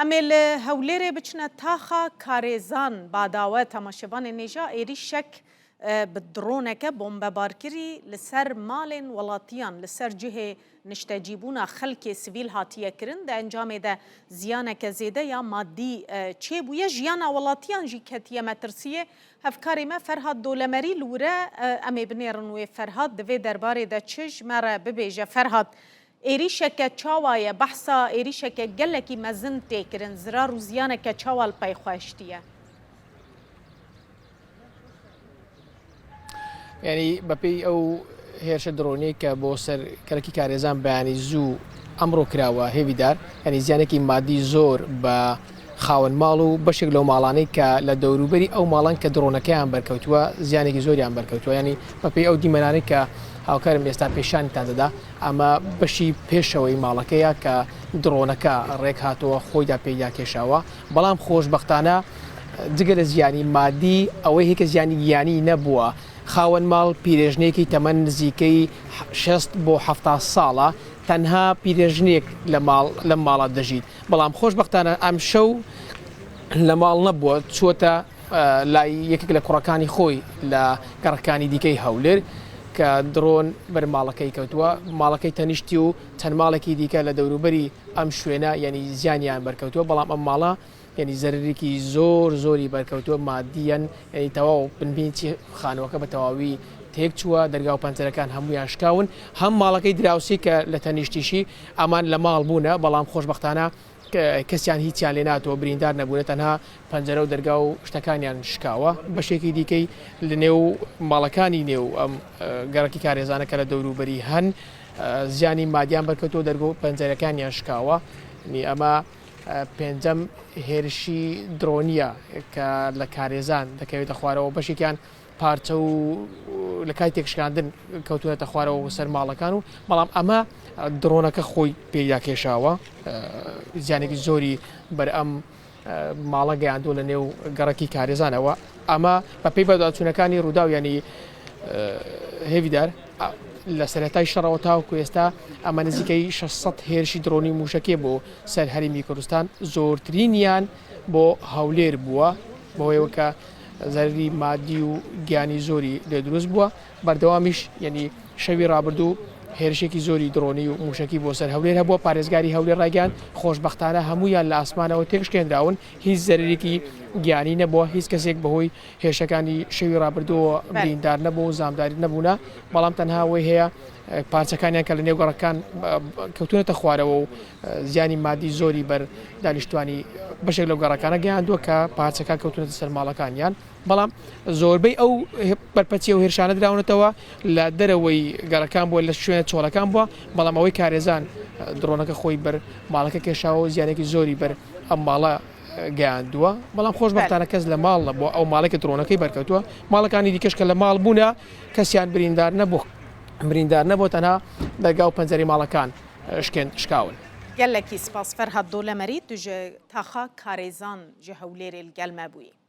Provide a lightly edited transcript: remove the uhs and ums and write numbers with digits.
Em ê li Hewlêrê biçine taxa Karêzan Badawe temaşevanê nêja êrîşek bi droneke bombebarkirî li ser malên welatiyan li ser cihê niştecîbûna xelkê sivîl hatiye kirin. Di encamê de ziyaneke zêde ya madî çêbûye. Jiyana welatiyan jî ketiye metirsiyê. Hevkarê me Ferhad Dolemerî li wir e. Em ê binêrin wê Ferhad di vê derbarê de çi ji me re bibêje. Ferhad, Êrîşeke çawa ye? Behsa êrîşeke gelekî mezin tê kirin. Zirar û ziyaneke çawa li pey xwe hiştiye? Yanî بە پێی ئەو هێرشە درۆنیەی کە بۆ سەر کەرەکی کارێزان بەیانی زوو ئەمڕۆ کراوە هێویدار ینی زیانێکی مادی زۆر بە خاوەن ماڵ و بەشێک لەو ماڵانەی کە لە دەوروبەری ئەو ماڵان کە درۆنەکەیان بەرکەوتووە زیانێکی زۆریان بەرکەوتووە ینی بەپێی ئەو دیمەنانەی کە هاوکارم ئێستا پێشانتان دەدا ئەمە بەشی پێشەوەی ماڵەکەیە کە درۆنەکە ڕێک هاتەوە خۆیدا پێیدا کێشاوە بەڵام خۆشببختانە جگە لە زیانی مادی ئەوەی هەیە کە زیانی گیانی نەبووە خاوەن ماڵ پیرێژنێکی تەمەن نزیکەی 60 بۆ 70 ساڵە تەنها پیرێژنێک لە ماڵ لەم ماڵە دەژیت بەڵام خۆشببختانە ئەمشەو لە ماڵ نەبووە چووەتە لای یەکێک لە کوڕەکانی خۆی لە گەڕەکانی دیکەی هەولێر کە درۆن بەر ماڵەکەی کەوتووە ماڵەکەی تەنیشتی و چەند ماڵێکی دیکە لە دەوروبەری ئەم شوێنە یعنی زیانیان بەرکەوتووە بەڵام ئەم ماڵە یعنی زەرەرێکی زۆر زۆری بەرکەوتووە مادیەن یعنی تەواو بنبینی خانووەکە بە تەواوی تێک چووە دەرگا و پەنجەرەکان هەمویان شکاون هەم ماڵەکەی دراوسی کە لە تەنیشتیشی ئەمان لە ماڵ بوونە بەڵام خۆشببختانە کەسیان هیچیان لێ ناتەوە بریندار نەبوونە تەنها پەنجەرە و دەرگا و شتەکانیان شکاوە بەشێکی دیکەی لە نێو ماڵەکانی نێو ئەم گەڕەکی کارێزانە کە لە دەوروبەری هەن زیانی مادیان بەرکەوتووە دەرگا و پەنجەرەکانیان شکاوە نی ئەمە پێنجەم هێرشی درۆنیە کە لە کارێزان دەکەوێتە خوارەوە بەشێکیان پارچە و لە کاتی تێکشکاندن کەوتوونەتە خوارەوە سەر ماڵەکان و بەڵام ئەمە دڕۆنەکە خۆی پێیدا کێشاوە زیانێکی زۆری بەر ئەم ماڵە گەیاندووە لە نێو گەڕەکی کارێزانەوە ئەمە بەپێی بەدواچوونەکانی ڕووداو ینی هێویدار لە سەرەتای شەڕەوە تاوەکو ئێستا ئەمە نزیکەی 600 هێرشی درۆنی موشەکێ بۆ سەر هەرێمی کوردستان زۆرترینیان بۆ هەولێر بووە بەهۆیەوە کە زەرەری مادی و گیانی زۆری لێ دروست بووە، بەردەوامیش یەنی شەوی ڕابردوو هێرشێکی زۆری دڕۆنی و موشەکی بۆ سەر هەولێر هەبووە، پارێزگاری هەولێر ڕایگەیاند، خۆشبەختانە هەموویان لە ئاسمانەوە تێکشکێنراون، هیچ زەرەرێکی گیانی نەبووە، هیچ کەسێک بەهۆی هێرشەکانی شەوی ڕابردووەوە بریندار نەبووە و زامدار نەبوونە، بەڵام تەنها ئەوەی هەیە پارچەکانیان کە لە نێو گەڕەکان کەوتوونەتە خوارەوە و زیانی مادی زۆری بەر دانیشتوانی بەشێک لەو گەڕەکانە گەیاندووە کە پارچەکان کەوتونەتە سەر ماڵەکانیان بەڵام زۆربەی ئەو بەرپەچی و هێرشانە دراونەتەوە لە دەرەوەی گەڕەکان بووە لە شوێنە چۆڵەکان بووە بەڵام ئەوەی کارێزان دڕۆنەکە خۆی بەر ماڵەکە کێشاوە و زیانێکی زۆری بەر ئەم ماڵە گەیاندووە بەڵام خۆشببختانە کەس لە ماڵ نەبووە ئەو ماڵێکە درۆنەکەی بەرکەوتووە ماڵەکانی دیکەش کە لە ماڵ بوونە کەسیان بریندار نەبوو بریندار نەبوو تەنها دەرگا و پەنجەرەی ماڵەکان شکێن شکاون. Gelekî spas Ferhad Dolemerî tu ji taxa Karêzan ji Hewlêrê li gel me bûyî.